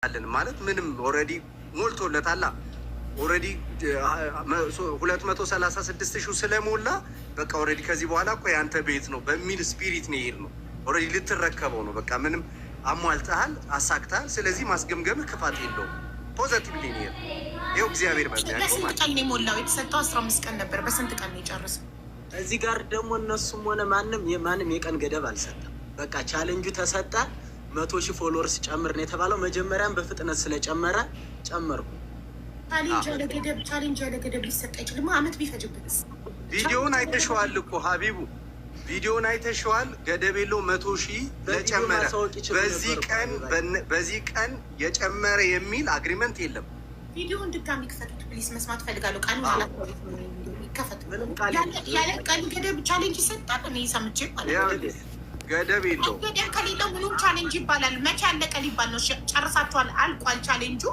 ማለት ምንም already ሞልቶለታላ። Already 236 ሺህ ስለሞላ በቃ already ከዚህ በኋላ እኮ የአንተ ቤት ነው በሚል spirit ነው የሄድነው። Already ልትረከበው ነው። በቃ ምንም አሟልተሃል፣ አሳክተሃል። ስለዚህ ማስገምገምህ ክፋት የለውም። Positively ነው የሄድነው። ይኸው እግዚአብሔር በሚያውቀው በስንት ማለት ቀን ነው የሞላው? የተሰጠው 15 ቀን ነበር። በስንት ቀን ነው የጨረሰው? እዚህ ጋር ደግሞ እነሱም ሆነ ማንም የማንም የቀን ገደብ አልሰጠም። በቃ ቻሌንጁ ተሰጠ። 100,000 followers ጨምር ነው የተባለው። መጀመሪያም በፍጥነት ስለጨመረ ጨመርኩ። Challenge ያለ ገደብ፣ challenge ያለ ገደብ ሊሰጥ አይችልም። አመት ቢፈጅብንስ? ቪዲዮውን አይተሸዋል እኮ ሀቢቡ፣ ቪዲዮውን አይተሸዋል። ገደብ የለው፣ 100,000 በቪዲዮ ለጨመረ ማሳወቅ ይችሉ በዚህ ነበር እኮ ቀን ሀቢባ። በዚህ ቀን የጨመረ የሚል agreement የለም። ቪዲዮውን ድጋሚ ክፈቱት please፣ መስማት ፈልጋለሁ። ቃሉ ይከፈት። ምንም ቃል የለም። ያለ ቀን ገደብ challenge ይሰጣል? እኔ ሰምቼ ማለት ነው። ይኸውልህ፣ ገደብ የለውም። ገደብ ከሌለው ምኑም challenge ይባላል? መቼ አለቀ ሊባል ነው? እሺ፣ ጨርሳችኋል፣ አልቋል ቻሌንጁ።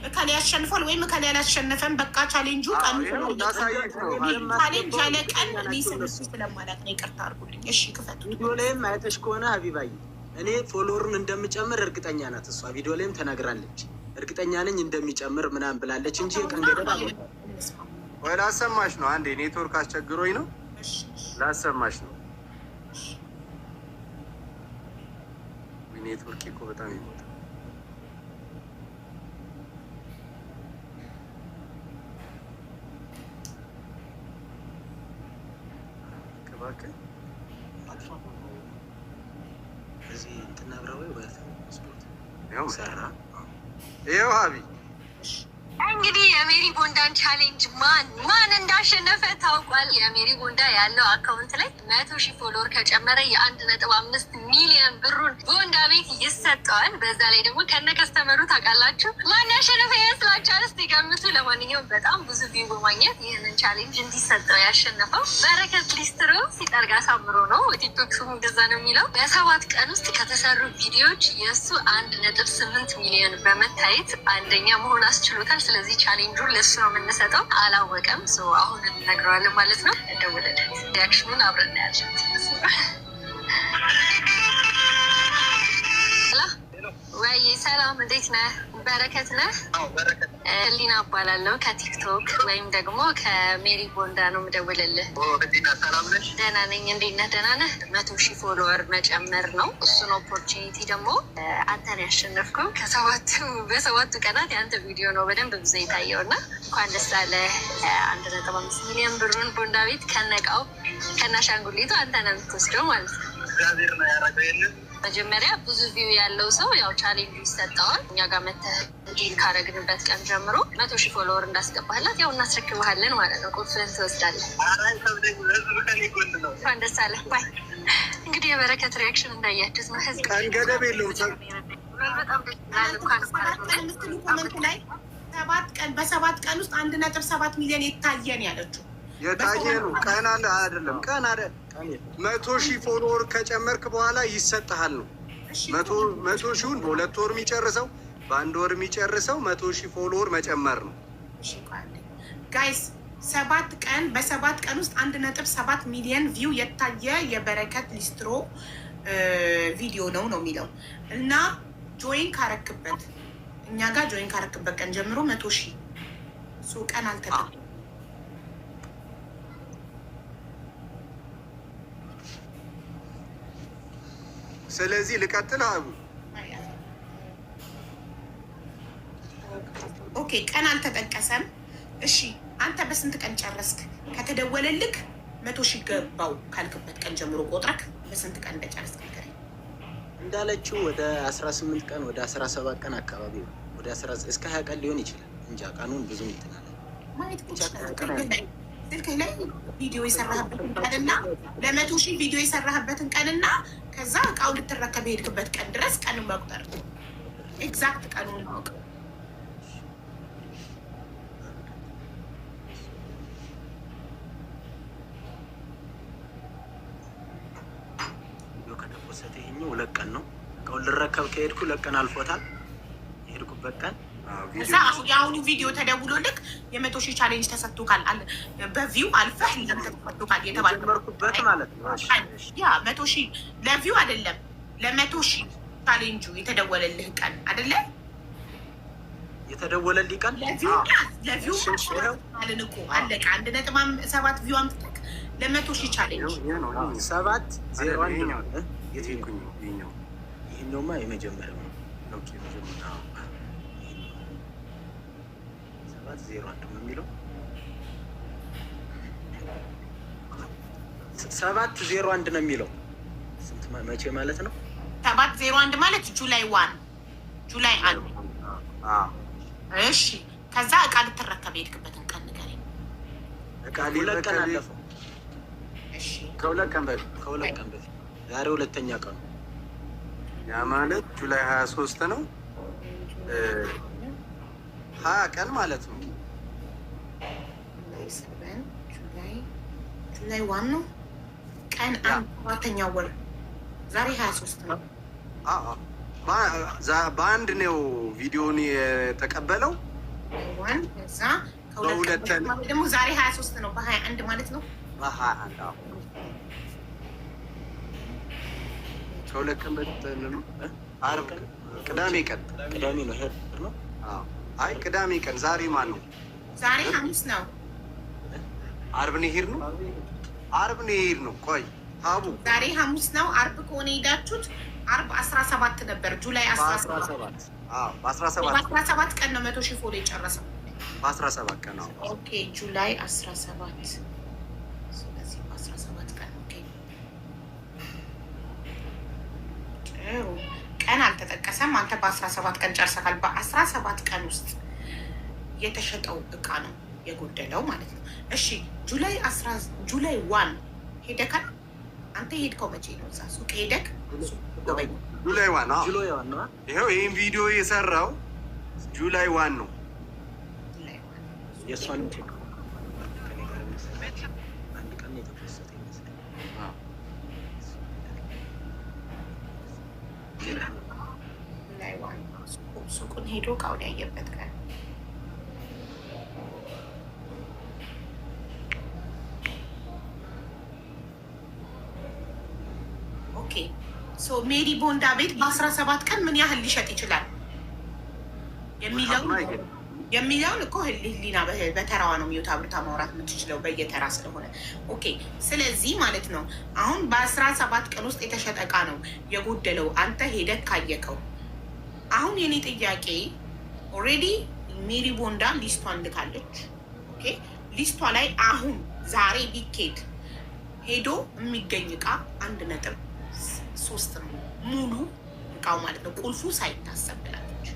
እከሌ ያሸንፏል ወይም እከሌ አላሸነፈም። በቃ ቻሌንጁ ቀኑ ይኸው ላሳይሽ ነው። Challenge ያለ ቀን እኔ ሰምቼ ስለማላውቅ ነው። ይቅርታ አድርጉልኝ። እሺ ክፈቱት። ቪዲዮ ላይም አይተሽ ከሆነ ሀቢባዬ፣ እኔ follower ኡን እንደምጨምር እርግጠኛ ናት እሷ። ቪዲዮ ላይም ተናግራለች። እርግጠኛ ነኝ እንደሚጨምር ምናምን ብላለች እንጂ የቀን ገደብ አለ ወይ ላሰማሽ ነው። አንዴ ኔትወርክ አስቸግሮኝ ነው። ላሰማሽ ነው። ወይ ኔትወርክ እኮ በጣም ይሞታል። እባክህ። እዚህ እንትን አብረው ወይ ስፖርት ይኸው ሰራ። ይኸው ሀቢ። እንግዲህ የሜሪ ቦንዳን challenge ማን ማን እንዳሸነፈ ታውቋል። የሜሪ ቦንዳ ያለው account ላይ 100,000 follower ከጨመረ የ1.5 ሚሊዮን ብሩን ቦንዳ ቤት ይሰጠዋል። በዛ ላይ ደግሞ ከነ customer ኡ ታውቃላችሁ። ማን ያሸነፈ ይመስላችኋል? እስቲ ገምቱ። ለማንኛውም በጣም ብዙ view በማግኘት ይህንን challenge እንዲሰጠው ያሸነፈው በረከት ሊስትሮ ሲጠርግ አሳምሮ ነው። ቲክቶክ ስሙ እንደዛ ነው የሚለው። በ7 ቀን ውስጥ ከተሰሩ ቪዲዮዎች የእሱ 1.8 ሚሊዮን በመታየት አንደኛ መሆን አስችሎታል። ስለዚህ ቻሌንጁን ለእሱ ነው የምንሰጠው። አላወቀም። So አሁን እንነግረዋለን ማለት ነው። እንደውልለት፣ reaction ኑን አብረን እናያለን። ወይ ሰላም፣ እንዴት ነህ? በረከት ነህ? ህሊና እባላለሁ፣ ከቲክቶክ ወይም ደግሞ ከሜሪ ቦንዳ ነው የምደውልልህ። ደህና ነኝ። እንዴት ነህ? ደህና ነህ? 100,000 follower መጨመር ነው። እሱን opportunity ደግሞ አንተን ያሸነፍከው፣ ከሰባቱ በሰባቱ ቀናት የአንተ ቪዲዮ ነው በደንብ ብዙ የታየው እና እንኳን ደስ አለህ። 1.5 ሚሊዮን ብሩን ቦንዳ ቤት ከነቃው ከነአሻንጉሊቱ አንተ ነህ የምትወስደው ማለት ነው። መጀመሪያ ብዙ view ያለው ሰው ያው ቻሌንጁ ይሰጠዋል። እኛ ጋር መተህ deal ካረግንበት ቀን ጀምሮ 100,000 follower እንዳስገባህላት ያው እናስረክብሃለን ማለት ነው። ቁልፍህን ትወስዳለህ። እንኳን ደስ አለህ። Bye። እንግዲህ የበረከት reaction እንዳያችሁት ነው። ህዝብ ቀን ገደብ የለውም። በጣም ደስ ይላል። እንኳን 7 ቀን የምትሉ comment ላይ 7 ቀን፣ በ7 ቀን ውስጥ 1.7 ሚሊዮን የታየን ያለችው የታየ ነው። ቀን አለ አይደለም፣ ቀን አለ። 100,000 follower ከጨመርክ በኋላ ይሰጥሃል ነው። 100 ሺውን በ2 ወር የሚጨርሰው፣ በአንድ ወር የሚጨርሰው 100,000 follower መጨመር ነው። Guys፣ 7 ቀን፣ በ7 ቀን ውስጥ 1.7 ሚሊዮን view የታየ የበረከት ሊስትሮ ቪዲዮ ነው ነው የሚለው እና join ካረክበት፣ እኛ ጋር join ካረክበት ቀን ጀምሮ 100,000 so ቀን አልተጠ ስለዚህ ልቀጥል አቡ። Okay፣ ቀን አልተጠቀሰም። እሺ አንተ በስንት ቀን ጨረስክ? ከተደወለልክ 100,000 ገባው ካልክበት ቀን ጀምሮ ቆጥረክ በስንት ቀን እንደጨረስክ ንገረኝ። እንዳለችው ወደ 18 ቀን፣ ወደ 17 ቀን አካባቢ ነው። ወደ 19 እስከ 20 ቀን ሊሆን ይችላል። እንጃ ቀኑን ብዙም እንትን አለ። ማየት እኮ ትችላለህ። ስልክህ ላይ ቪዲዮ የሰራህበትን ቀንና ለ100,000 ቪዲዮ የሰራህበትን ቀንና ከዛ እቃው ልትረከብ የሄድክበት ቀን ድረስ ቀኑን መቁጠር፣ exact ቀኑን ማወቅ። ቪዲዮ ከተፖሰተ ይሄኛው 2 ቀን ነው። እቃውን ልረከብ ከሄድኩ 2 ቀን አልፎታል። የሄድኩበት ቀን ከዛ አሁን የአሁኑ ቪዲዮ ተደውሎልክ የ100,000 challenge ተሰጥቶካል፣ በ view አልፈህ ለአንተ ተሰጥቶካል የተባልኩበት የጀመርኩበት ማለት ነው። እሺ፣ እሺ። ያ 100,000 ለ view አይደለም፣ ለ100,000 ቻሌንጁ የተደወለልህ ቀን አይደለ? የተደወለልኝ ቀን ለ view ለ view አልን እኮ አለቀ። 1.7 view አምጥተህ ለ100,000 challenge። 7/01 ነው። ይሄኛውማ የመጀመሪያው ነው። 7/01 ነው የሚለው፣ 7/01 ነው የሚለው። ስንት መቼ ማለት ነው? 7/01 ማለት July 1፣ July 1። እሺ፣ ከዛ እቃ ልትረከብ የሄድክበትን ቀን ንገረኝ። 2 ቀን አለፈው። እሺ። ከ2 ቀን በፊት። ከ2 ቀን በፊት፣ ዛሬ ሁለተኛ ቀኑ። ያ ማለት July 23 ነው። 20 ቀን ማለት ነው። July 7፣ July 1 ነው ቀን 1፣ ሰባተኛ ወር፣ ዛሬ 23 ነው። በአንድ ነው ቪዲዮን የተቀበለው። 1፣ ከዛ ከ2 ቀን ደግሞ ዛሬ 23 ነው። በ21 ማለት ነው። በ21፣ አዎ። ከ2 ቀን በፊት ነው። ዓርብ፣ ቅዳሜ ቀን። ቅዳሜ ነው ሄድ ነው። አይ፣ ቅዳሜ ቀን ዛሬ ማን ነው? ዛሬ ሐሙስ ነው። ዓርብ ነው የሄድነው። ዓርብ ነው የሄድነው። ቆይ ሀቡ። ዛሬ ሐሙስ ነው። ዓርብ ከሆነ ሄዳችሁት ዓርብ 17 ነበር። July 17። በ17። በ17 ቀን ነው 100,000 follow የጨረሰው። በ17 ቀን ነው። Okay, July 17። ስለዚህ በ17 ቀን፣ okay። ጥሩ፣ ቀን አልተጠቀሰም። አንተ በ17 ቀን ጨርሰካል። በ17 ቀን ውስጥ የተሸጠው እቃ ነው የጎደለው ማለት ነው። እሺ፣ July 1 ሄደካል። አንተ ሄድከው መቼ ነው? እዛ ሱቅ ሄደክ ሱቅ ጎበኝ። July 1። July 1 ነው። ይኸው ይህን ቪዲዮ የሰራው July 1 ነው። July 1። የእሷንም check ከእኔ ጋር ይመስላል። አንድ ቀን የተፖሰተ ይመስላል። July 1 ሱቁን ሄዶ እቃውን ያየበት ቀን። Okay, so ሜሪ ቦንዳ ቤት በ17 ቀን ምን ያህል ሊሸጥ ይችላል የሚለውን እኮ ህሊና በተራዋ ነው mute አብርታ ማውራት የምትችለው፣ በየተራ ስለሆነ። Okay፣ ስለዚህ ማለት ነው አሁን በ17 ቀን ውስጥ የተሸጠ እቃ ነው የጎደለው አንተ ሄደህ ካየከው። አሁን የኔ ጥያቄ already ሜሪ ቦንዳ list ቷን ልካለች። Okay፣ list ቷ ላይ አሁን ዛሬ ቢኬድ ሄዶ የሚገኝ እቃ 1.3 ነው፣ ሙሉ እቃው ማለት ነው፣ ቁልፉ ሳይታሰብ ብላለች።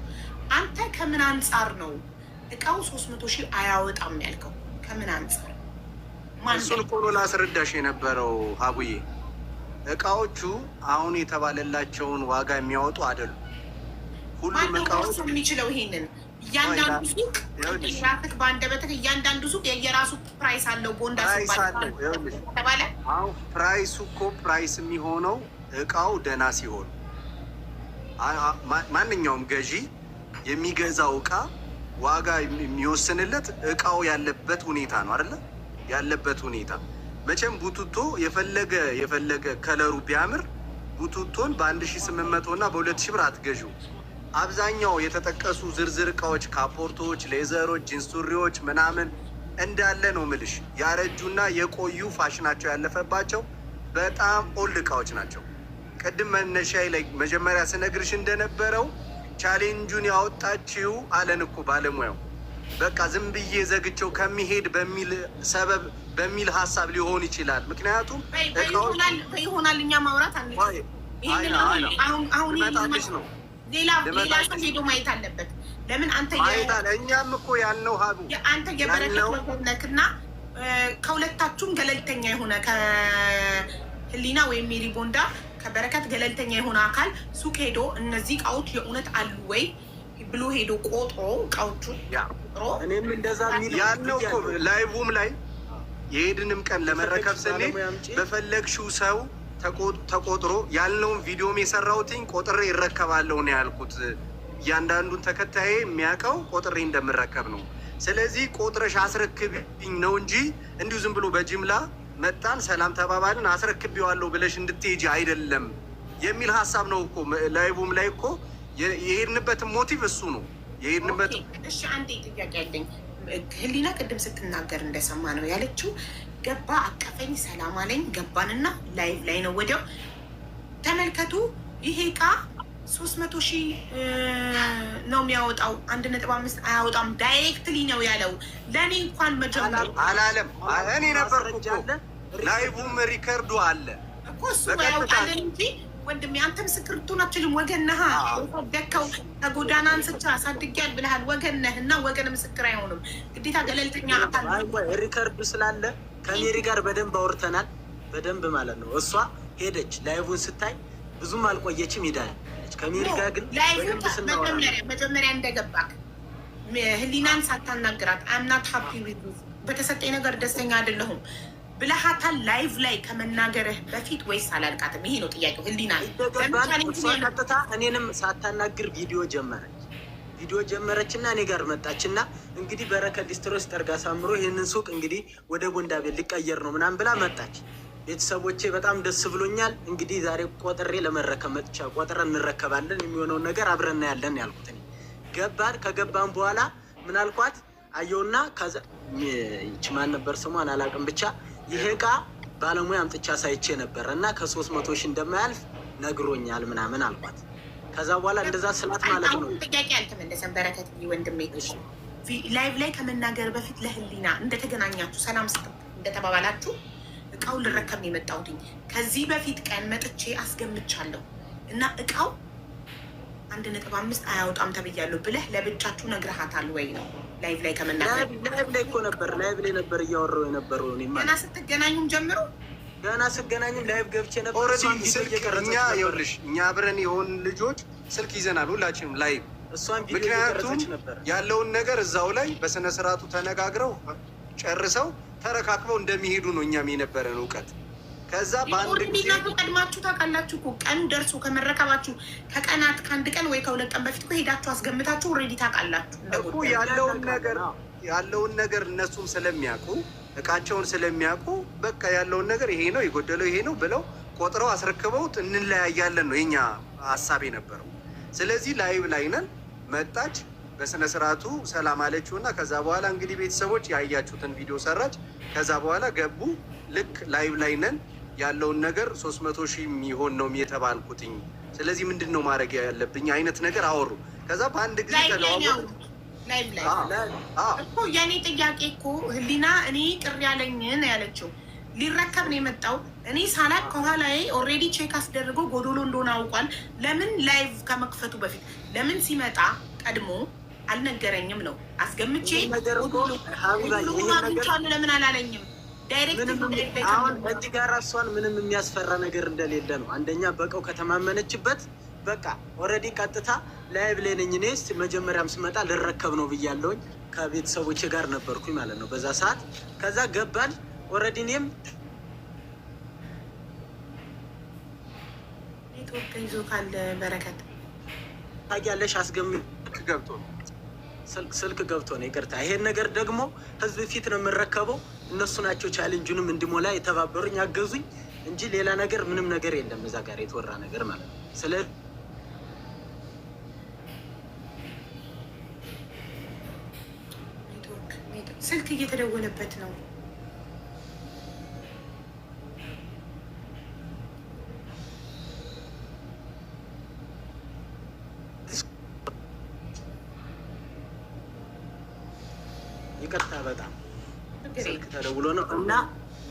አንተ ከምን አንጻር ነው እቃው 300,000 አያወጣም ያልከው? ከምን አንጻር? እሱን እኮ ነው ላስረዳሽ የነበረው ሀቡዬ። እቃዎቹ አሁን የተባለላቸውን ዋጋ የሚያወጡ አይደሉም። ሁሉም እቃዎች የሚችለው ይሄንን እያንዳንዱ ሱቅ ራስህ በአንደበትህ እያንዳንዱ ሱቅ የየራሱ price አለው። ቦንዳ ተባለ። አሁን price ኡ እኮ price የሚሆነው እቃው ደህና ሲሆን፣ ማንኛውም ገዢ የሚገዛው እቃ ዋጋ የሚወስንለት እቃው ያለበት ሁኔታ ነው አይደለ? ያለበት ሁኔታ። መቼም ቡቱቶ የፈለገ የፈለገ color ኡ ቢያምር ቡቱቶን በ1800 እና በ2000 ብር አትገዢው። አብዛኛው የተጠቀሱ ዝርዝር እቃዎች ካፖርቶች፣ leather ኦች፣ ጂንስ ሱሪዎች ምናምን እንዳለ ነው ምልሽ፣ ያረጁና የቆዩ፣ ፋሽናቸው ያለፈባቸው በጣም old እቃዎች ናቸው። ቅድም መነሻዬ ላይ መጀመሪያ ስነግርሽ እንደነበረው challenge ኡን ያወጣችው አለን እኮ ባለሙያው፣ በቃ ዝም ብዬ ዘግቼው ከሚሄድ በሚል ሰበብ፣ በሚል ሀሳብ ሊሆን ይችላል። ምክንያቱም ይሆናል እኛ ማውራት አንችልም። ይህንን አሁን ነው። ሌላ ሌላ ሰው ሄዶ ማየት አለበት። ለምን አንተ እኛም እኮ ያልነው ሀቡ አንተ የበረከት ወገን ነህ እና ከሁለታችሁም ገለልተኛ የሆነ፣ ከህሊና ወይም ሜሪ ቦንዳ፣ ከበረከት ገለልተኛ የሆነ አካል ሱቅ ሄዶ እነዚህ እቃዎች የእውነት አሉ ወይ ብሎ ሄዶ ቆጥሮ፣ እቃዎቹን ቆጥሮ እኔም እንደዛ የሚል ያልነው እኮ live ም ላይ የሄድንም ቀን ለመረከብ ስንሄድ በፈለግሽው ሰው ተቆጥሮ ያልነውን ቪዲዮም የሰራሁትኝ ቆጥሬ ይረከባለሁ ነው ያልኩት። እያንዳንዱን ተከታዬ የሚያውቀው ቆጥሬ እንደምረከብ ነው። ስለዚህ ቆጥረሽ አስረክብኝ ነው እንጂ እንዲሁ ዝም ብሎ በጅምላ መጣን ሰላም ተባባልን አስረክቤዋለሁ ብለሽ እንድትሄጂ አይደለም የሚል ሀሳብ ነው እኮ። Live ም ላይ እኮ የሄድንበትን motive እሱ ነው። የሄድንበት እሺ፣ አንዴ ጥያቄ ያለኝ ህሊና ቅድም ስትናገር እንደሰማ ነው ያለችው። ገባ አቀፈኝ፣ ሰላም አለኝ። ገባንና live ላይ ነው ወዲያው ተመልከቱ፣ ይሄ እቃ 300,000 ነው የሚያወጣው፣ 1.5 አያወጣም። Directly ነው ያለው። ለእኔ እንኳን መጀመር አላለም። እኔ ነበርኩ እኮ live ኡም record ኡ አለ እኮ እሱ ያውቃለን እንጂ ወንድሜ አንተ ምስክር ልትሆን አትችልም። ወገን ነህ። ያሳደግከው ከጎዳና አንስቼ አሳድጌያለሁ ብለሃል። ወገን ነህ እና ወገን ምስክር አይሆንም። ግዴታ ገለልተኛ አካል Record ኡ ስላለ ከሜሪ ጋር በደንብ አውርተናል። በደንብ ማለት ነው። እሷ ሄደች live ኡን ስታይ ብዙም አልቆየችም ሄዳለች። ከሜሪ ጋር ግን Live መጀመሪያ እንደገባክ ህሊናን ሳታናግራት I'm not happy በተሰጠኝ ነገር ደስተኛ አይደለሁም ብለሃታል live ላይ ከመናገርህ በፊት ወይስ አላልካትም? ይሄ ነው ጥያቄው። ህሊና ቀጥታ እኔንም ሳታናግር ቪዲዮ ጀመረች። ቪዲዮ ጀመረች እና እኔ ጋር መጣች እና እንግዲህ በረከት ሊስትሮ ሲጠርግ አሳምሮ ይህንን ሱቅ እንግዲህ ወደ ቦንዳ ቤት ሊቀየር ነው ምናምን ብላ መጣች። ቤተሰቦቼ በጣም ደስ ብሎኛል። እንግዲህ ዛሬ ቆጥሬ ለመረከብ መጥቻ ቆጥረን እንረከባለን፣ የሚሆነውን ነገር አብረን እናያለን ያልኩት እኔ። ገባን። ከገባን በኋላ ምን አልኳት አየውና ይቺ ማን ነበር ስሟን አላውቅም፣ ብቻ ይሄ እቃ ባለሙያ አምጥቻ ሳይቼ ነበር እና ከ300,000 እንደማያልፍ ነግሮኛል ምናምን አልኳት። ከዛ በኋላ እንደዛ ስላት ማለት ነው ጥያቄ አልተመለሰም። በረከት ወንድሜ live ላይ ከመናገር በፊት ለህሊና እንደተገናኛችሁ ሰላም እንደተባባላችሁ እቃውን ልረከብ ነው የመጣሁትኝ። ከዚህ በፊት ቀን መጥቼ አስገምቻለሁ እና እቃው 1.5 አያወጣም ተብያለሁ ብለህ ለብቻችሁ ነግረሃታል ወይ ነው? Live ላይ ከመናገር Live ላይ እኮ ነበር፣ live ላይ ነበር እያወራሁ የነበረው። ገና ስትገናኙም ጀምሮ ገና ስገናኝም live ገብቼ ነበር። Already ስልክ እኛ ይኸውልሽ፣ እኛ አብረን የሆን ልጆች ስልክ ይዘናል ሁላችንም live። እሷን ቪዲዮ ምክንያቱም እየቀረጸች ነበር። ያለውን ነገር እዛው ላይ በስነ ስርዓቱ ተነጋግረው ጨርሰው ተረካክበው እንደሚሄዱ ነው እኛም የነበረን እውቀት። ከዛ በአንድ ጊዜ እናንተ ቀድማችሁ ታውቃላችሁ እኮ ቀኑ ደርሶ ከመረከባችሁ ከቀናት ከአንድ ቀን ወይ ከሁለት ቀን በፊት እኮ ሄዳችሁ አስገምታችሁ already ታውቃላችሁ። እኮ ያለውን ነገር እነሱም ስለሚያውቁ እቃቸውን ስለሚያውቁ በቃ ያለውን ነገር ይሄ ነው የጎደለው ይሄ ነው ብለው ቆጥረው አስረክበውት እንለያያለን ነው የኛ ሀሳብ የነበረው። ስለዚህ live ላይ ነን። መጣች በስነ ስርዓቱ ሰላም አለችው እና ከዛ በኋላ እንግዲህ ቤተሰቦች ያያችሁትን ቪዲዮ ሰራች። ከዛ በኋላ ገቡ። ልክ live ላይ ነን ያለውን ነገር 300,000 የሚሆን ነው የተባልኩትኝ። ስለዚህ ምንድን ነው ማድረግ ያለብኝ አይነት ነገር አወሩ። ከዛ በአንድ ጊዜ ተለዋወጡ። Live ላይ እኮ የእኔ ጥያቄ እኮ ህሊና እኔ ቅር ያለኝን ያለችው ሊረከብ ነው የመጣው። እኔ ሳላቅ ከኋላዬ already check አስደርጎ ጎዶሎ እንደሆነ አውቋል። ለምን live ከመክፈቱ በፊት ለምን ሲመጣ ቀድሞ አልነገረኝም ነው አስገምቼ አግኝቼዋለሁ ለምን አላለኝም? አሁን እዚህ ጋር እሷን ምንም የሚያስፈራ ነገር እንደሌለ ነው። አንደኛ በቀው ከተማመነችበት በቃ already ቀጥታ live ላይ ነኝ እኔ መጀመሪያም ስመጣ ልረከብ ነው ብያለሁኝ። ከቤተሰቦቼ ጋር ነበርኩኝ ማለት ነው በዛ ሰዓት። ከዛ ገባን already እኔም ኔትወርክ ይዞ ካለ በረከት ታውቂያለሽ፣ አስገሚ ገብቶ ነው ስልክ ገብቶ ነው። ይቅርታ። ይሄን ነገር ደግሞ ህዝብ ፊት ነው የምረከበው። እነሱ ናቸው challenge ኡንም እንዲሞላ የተባበሩኝ ያገዙኝ እንጂ ሌላ ነገር ምንም ነገር የለም እዛ ጋር የተወራ ነገር ማለት ነው። ስለ ስልክ እየተደወለበት ነው። ይቅርታ በጣም ስልክ ተደውሎ ነው እና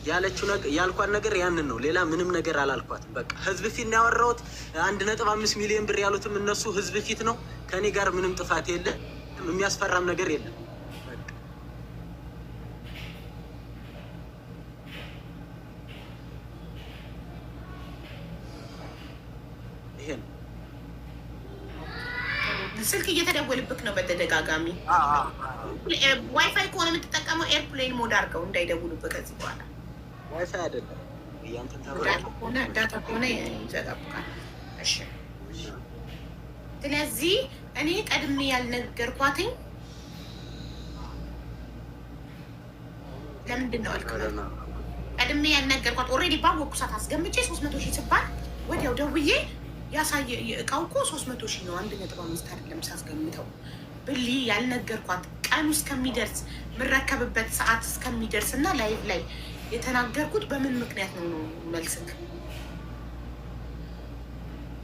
ያለችው ያልኳት ነገር ያንን ነው። ሌላ ምንም ነገር አላልኳትም። በቃ ህዝብ ፊት ነው ያወራሁት። 1.5 ሚሊዮን ብር ያሉትም እነሱ ህዝብ ፊት ነው። ከኔ ጋር ምንም ጥፋት የለም፣ የሚያስፈራም ነገር የለም። ይሄ ነው። ስልክ እየተደወልብክ ነው በተደጋጋሚ። ዋይፋይ ከሆነ የምትጠቀመው airplane mode አድርገው እንዳይደውሉብህ ከዚህ በኋላ። ዋይፋይ አይደለም Data ከሆነ ይዘጋብካል። እሺ፣ ስለዚህ እኔ ቀድሜ ያልነገርኳትኝ ለምንድን ነው አልክ? ቀድሜ ያልነገርኳት already ባወቅኩ ሰዓት አስገምቼ 300,000 ስባል ወዲያው ደውዬ ያሳየ እቃው እኮ 300,000 ነው 1.5 አይደለም ሳስገምተው ብዬ ያልነገርኳት ቀኑ እስከሚደርስ፣ የምረከብበት ሰዓት እስከሚደርስ እና live ላይ የተናገርኩት በምን ምክንያት ነው ነው መልስክ?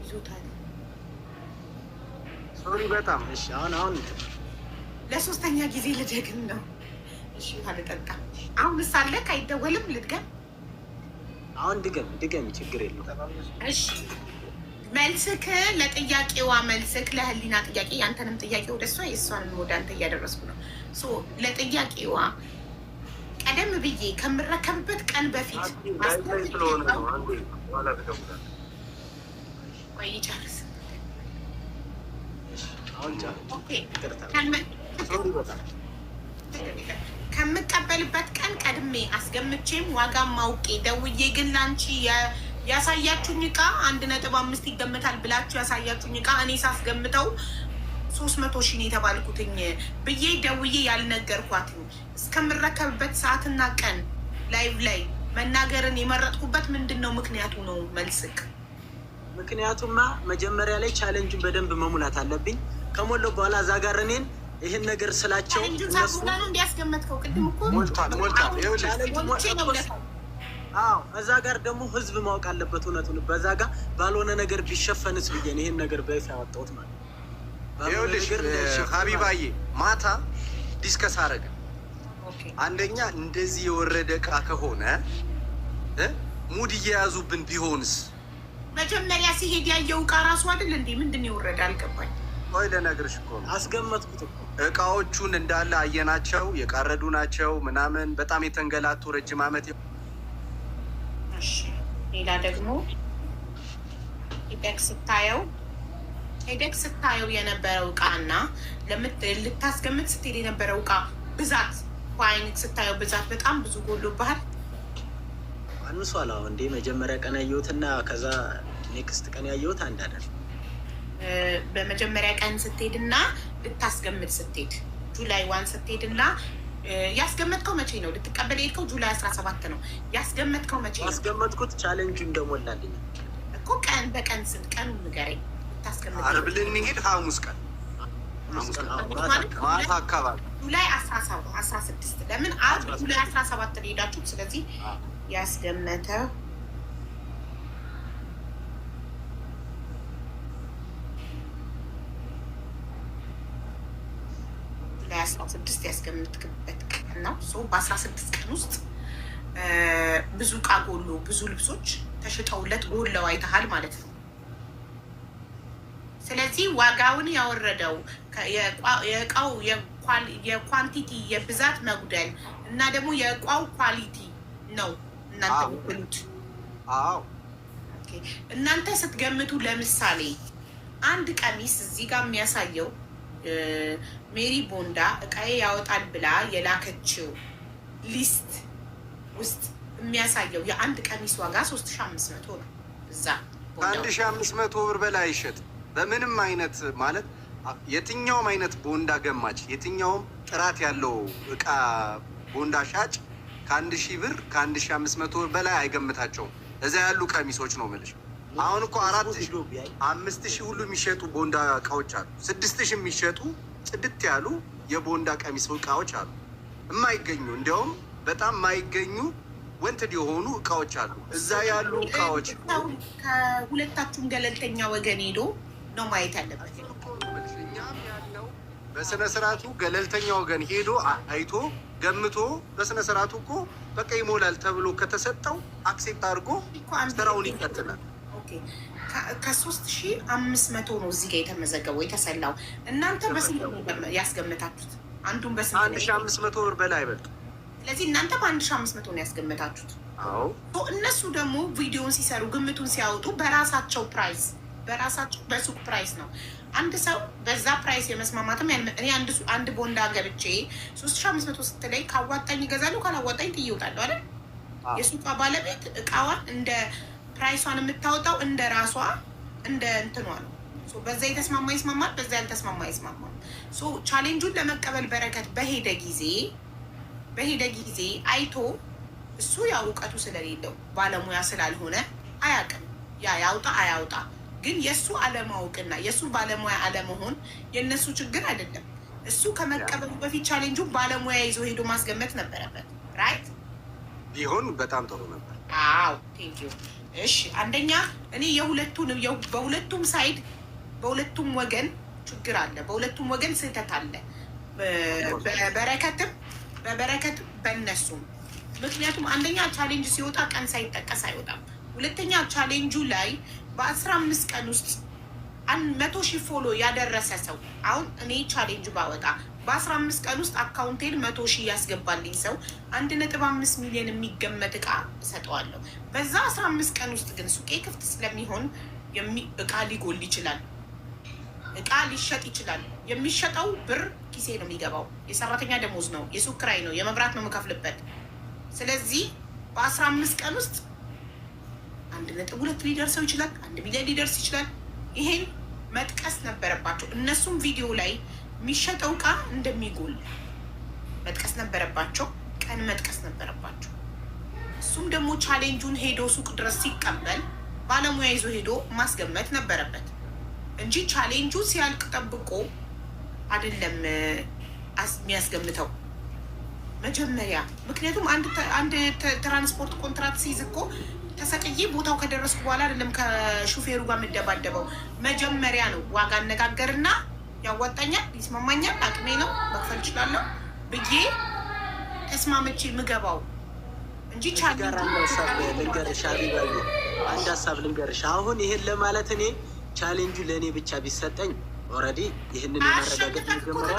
ይዞታል። Sorry በጣም። እሺ፣ አሁን አሁን ለሶስተኛ ጊዜ ልደግም ነው። እሺ፣ ውሃ ልጠጣ። አሁን ሳለክ አይደወልም፣ ልድገም። አሁን ድገም ድገም፣ ችግር የለውም። እሺ፣ መልስክ ለጥያቄዋ፣ መልስክ ለህሊና ጥያቄ፣ ያንተንም ጥያቄ ወደ እሷ የእሷንም ወደ አንተ እያደረስኩ ነው። So ለጥያቄዋ ቀደም ብዬ ከምረከብበት ቀን በፊት ላይ ስለሆነ ነው። አንዴ በኋላ ትደውላለህ። ቆይ ይጨርስ። እሺ፣ አሁን Okay። ይቅርታ። Sorry በጣም። ከምቀበልበት ቀን ቀድሜ አስገምቼም ዋጋም አውቄ ደውዬ ግን ለአንቺ ያሳያችሁኝ እቃ 1.5 ይገምታል ብላችሁ ያሳያችሁኝ እቃ እኔ ሳስገምተው 300,000 ነው የተባልኩትኝ ብዬ ደውዬ ያልነገርኳትኝ፣ እስከምረከብበት ሰዓትና ቀን live ላይ መናገርን የመረጥኩበት ምንድን ነው ምክንያቱ ነው መልስክ? ምክንያቱማ መጀመሪያ ላይ challenge ኡን በደንብ መሙላት አለብኝ። ከሞላው በኋላ እዛ ጋር እኔን ይህን ነገር ስላቸው challenge ኡን እነሱ ሳትሞላ ነው እንዲያስገመትከው? ቅድም እኮ ሞልቷል ሞልቷል። ይኸውልሽ challenge ሞልቼ ነው ብለሃል። አዎ፣ እዛ ጋር ደግሞ ህዝብ ማወቅ አለበት እውነቱን። በዛ ጋር ባልሆነ ነገር ቢሸፈንስ ብዬ ነው ይህን ነገር በይፋ ያወጣሁት ማለት ነው። ባልሆነ ይኸውልሽ ነገር እንዳይሸፈን ማለት ነው። ሀቢባዬ፣ ማታ discuss አረግን። አንደኛ እንደዚህ የወረደ እቃ ከሆነ mood እየያዙብን ቢሆንስ? መጀመሪያ ሲሄድ ያየው እቃ ራሱ አይደል እንዴ? ምንድን ነው የወረደ? አልገባኝ። ቆይ ልነግርሽ እኮ ነው። አስገመትኩት እኮ። እቃዎቹን እንዳለ አየናቸው። የቃረዱ ናቸው ምናምን፣ በጣም የተንገላቱ፣ ረጅም ዓመት እሺ፣ ሌላ ደግሞ ሄደክ ስታየው የነበረው እቃ እና ልታስገምት ስትሄድ የነበረው እቃ ብዛት፣ በአይንክ ስታየው ብዛት በጣም ብዙ ጎሎብሃል። አንሷል። አሁን እንዴ መጀመሪያ ቀን ያየሁትና ከዛ next ቀን ያየሁት አንድ አይደለም። በመጀመሪያ ቀን ስትሄድና ልታስገምት ስትሄድ July 1 ስትሄድና ያስገመትከው መቼ ነው? ልትቀበል የሄድከው July 17 ነው። ያስገመትከው መቼ ነው? ያስገመትኩት ቻሌንጁ እንደሞላልኝ እኮ ቀን በቀን ስንት ቀኑን ንገረኝ። ልታስገምት አርብ ልንሄድ ሐሙስ ቀን፣ ሐሙስ ቀን ማታ አካባቢ። July 16። ለምን አርብ July 17 ነው የሄዳችሁት። ስለዚህ ያስገመተው July 16 ያስገምትክበት ቀን ነው። So በ16 ቀን ውስጥ ብዙ እቃ ጎሎ፣ ብዙ ልብሶች ተሽጠውለት ጎለው አይተሃል ማለት ነው። ስለዚህ ዋጋውን ያወረደው የእቃው የ quantity የብዛት መጉደል እና ደግሞ የእቃው quality ነው እናንተ የምትሉት። አዎ። Okay። እናንተ ስትገምቱ ለምሳሌ አንድ ቀሚስ እዚህ ጋር የሚያሳየው ሜሪ ቦንዳ እቃዬ ያወጣል ብላ የላከችው list ውስጥ የሚያሳየው የአንድ ቀሚስ ዋጋ 3500 ነው። እዛ ቦንዳ ከ1500 ብር በላይ አይሸጥም። በምንም አይነት፣ ማለት የትኛውም አይነት ቦንዳ ገማች፣ የትኛውም ጥራት ያለው እቃ ቦንዳ ሻጭ ከ1000 ብር፣ ከ1500 ብር በላይ አይገምታቸውም። እዛ ያሉ ቀሚሶች ነው የምልሽ። አሁን እኮ 4000፣ 5000 ሁሉ የሚሸጡ ቦንዳ እቃዎች አሉ። 6000 የሚሸጡ ጽድት ያሉ የቦንዳ ቀሚስ እቃዎች አሉ። የማይገኙ፣ እንዲያውም በጣም የማይገኙ wanted የሆኑ እቃዎች አሉ። እዛ ያሉ እቃዎች ከሁለታችሁም ገለልተኛ ወገን ሄዶ ነው ማየት ያለበት። እኛም ያልነው በስነ ስርዓቱ ገለልተኛ ወገን ሄዶ አይቶ ገምቶ በስነ ስርዓቱ እኮ በቃ ይሞላል ተብሎ ከተሰጠው accept አድርጎ ስራውን ይቀጥላል። ከ3500 ነው እዚህ ጋር የተመዘገበው የተሰላው። እናንተ በስንት ነው ያስገምታችሁት? አንዱን በስንት? 1500 ብር በላይ አይበልጥም። ስለዚህ እናንተ በ1500 ነው ያስገምታችሁት። አዎ። እነሱ ደግሞ ቪዲዮን ሲሰሩ፣ ግምቱን ሲያወጡ በራሳቸው price፣ በራሳቸው በሱቅ price ነው። አንድ ሰው በዛ price የመስማማትም፣ እኔ አንድ ቦንዳ ገብቼ 3500 ስትለይ ካዋጣኝ ይገዛሉ፣ ካላዋጣኝ ጥዬ እወጣለሁ አይደል? የሱቋ ባለቤት እቃዋን እንደ price ኧን የምታወጣው እንደ ራሷ እንደ እንትኗ ነው። በዛ የተስማማ ይስማማል፣ በዛ ያልተስማማ ይስማማል። Challenge ኡን ለመቀበል በረከት በሄደ ጊዜ አይቶ እሱ ያው እውቀቱ ስለሌለው፣ ባለሙያ ስላልሆነ አያውቅም። ያ ያውጣ አያውጣ ግን የእሱ አለማወቅና የእሱ ባለሙያ አለመሆን የእነሱ ችግር አይደለም። እሱ ከመቀበሉ በፊት challenge ኡ ባለሙያ ይዞ ሄዶ ማስገመት ነበረበት። Right? ቢሆን በጣም ጥሩ ነበር። አዎ፣ thank you። እሺ፣ አንደኛ እኔ የሁለቱንም በሁለቱም side፣ በሁለቱም ወገን ችግር አለ። በሁለቱም ወገን ስህተት አለ። በበረከትም በእነሱም። ምክንያቱም አንደኛ challenge ሲወጣ ቀን ሳይጠቀስ አይወጣም። ሁለተኛ ቻሌንጁ ላይ በ15 ቀን ውስጥ 100,000 follow ያደረሰ ሰው፣ አሁን እኔ challenge ባወጣ በ15 ቀን ውስጥ account ኤን 100,000 ያስገባልኝ ሰው 1.5 ሚሊዮን የሚገመት እቃ እሰጠዋለሁ። በዛ 15 ቀን ውስጥ ግን ሱቄ ክፍት ስለሚሆን እቃ ሊጎል ይችላል። እቃ ሊሸጥ ይችላል። የሚሸጠው ብር ኪሴ ነው የሚገባው። የሰራተኛ ደሞዝ ነው፣ የሱቅ ኪራይ ነው፣ የመብራት ነው የምከፍልበት። ስለዚህ በ15 ቀን ውስጥ 1.2 ሊደርሰው ይችላል፣ 1 ሚሊዮን ሊደርስ ይችላል። ይሄን መጥቀስ ነበረባቸው። እነሱም ቪዲዮ ላይ የሚሸጠው እቃ እንደሚጎል መጥቀስ ነበረባቸው። ቀን መጥቀስ ነበረባቸው። እሱም ደግሞ challenge ኡን ሄዶ ሱቅ ድረስ ሲቀበል ባለሙያ ይዞ ሄዶ ማስገመት ነበረበት እንጂ ቻሌንጁ ሲያልቅ ጠብቆ አይደለም የሚያስገምተው መጀመሪያ። ምክንያቱም አንድ ትራንስፖርት ኮንትራት ሲይዝ እኮ ተሰቅዬ ቦታው ከደረስኩ በኋላ አይደለም ከሹፌሩ ጋር የምደባደበው። መጀመሪያ ነው ዋጋ አነጋገርና ያዋጣኛል፣ ይስማማኛል፣ አቅሜ ነው፣ መክፈል እችላለሁ ብዬ ተስማምቼ ምገባው እንጂ ጋር አንድ ሀሳብ ልንገርሽ ሀቢባዬ፣ አንድ ሀሳብ ልንገርሽ። አሁን ይሄን ለማለት እኔ ቻሌንጁ ለእኔ ብቻ ቢሰጠኝ already ይህንን የማረጋገጥ መጀመሪያ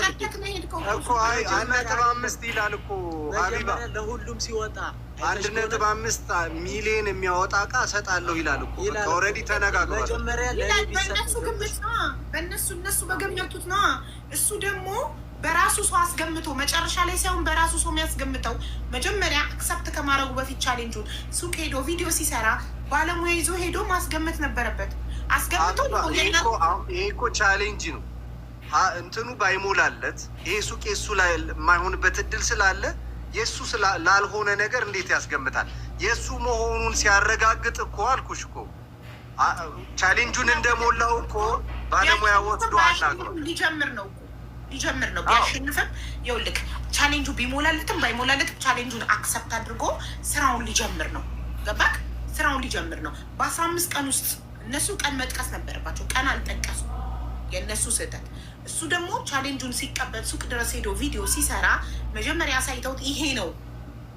እኮ አይ፣ 1.5 ይላል እኮ ሀቢባ። መጀመሪያ ለሁሉም ሲወጣ 1.5 ሚሊዮን የሚያወጣ እቃ እሰጣለሁ ይላል እኮ። Already ተነጋግሯል። መጀመሪያ ለእኔ ይላል። ቢሰጥ በእነሱ ግምት ነዋ። በእነሱ እነሱ በገመቱት ነዋ። እሱ ደግሞ በራሱ ሰው አስገምቶ መጨረሻ ላይ ሳይሆን በራሱ ሰው የሚያስገምተው መጀመሪያ accept ከማድረጉ በፊት challenge ኡን ሱቅ ሄዶ ቪዲዮ ሲሰራ ባለሙያ ይዞ ሄዶ ማስገመት ነበረበት። አስገምቶ ይሄ እኮ challenge ነው። እንትኑ ባይሞላለት ይሄ ሱቅ የሱ ላይ የማይሆንበት እድል ስላለ የእሱ ላልሆነ ነገር እንዴት ያስገምታል? የእሱ መሆኑን ሲያረጋግጥ እኮ አልኩሽ እኮ challenge ኡን እንደሞላው እኮ ባለሙያ ወስዶ አናግሯል። ሊጀምር ነው እኮ፣ ሊጀምር ነው። ቢያሸንፍም ይኸውልህ challenge ኡ ቢሞላለትም ባይሞላለትም challenge ኡን accept አድርጎ ስራውን ሊጀምር ነው። ገባክ? ስራውን ሊጀምር ነው። በ15 ቀን ውስጥ እነሱ ቀን መጥቀስ ነበረባቸው። ቀን አልጠቀሱ፣ የእነሱ ስህተት። እሱ ደግሞ challenge ኡን ሲቀበል ሱቅ ድረስ ሄዶ ቪዲዮ ሲሰራ መጀመሪያ አሳይተውት ይሄ ነው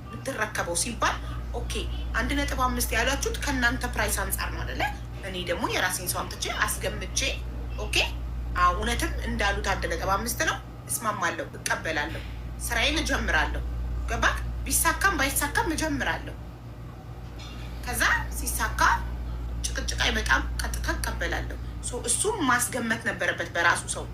የምትረከበው ሲባል okay፣ 1.5 ያላችሁት ከእናንተ price አንጻር ነው አደለ? እኔ ደግሞ የራሴን ሰው አምጥቼ አስገምቼ okay፣ እውነትም እንዳሉት 1.5 ነው፣ እስማማለሁ፣ እቀበላለሁ፣ ስራዬን እጀምራለሁ። ገባክ? ቢሳካም ባይሳካም እጀምራለሁ። ከዛ ሲሳካ ጭቅጭቅ አይመጣም፣ ቀጥታ እቀበላለሁ። እሱም ማስገመት ነበረበት በራሱ ሰው።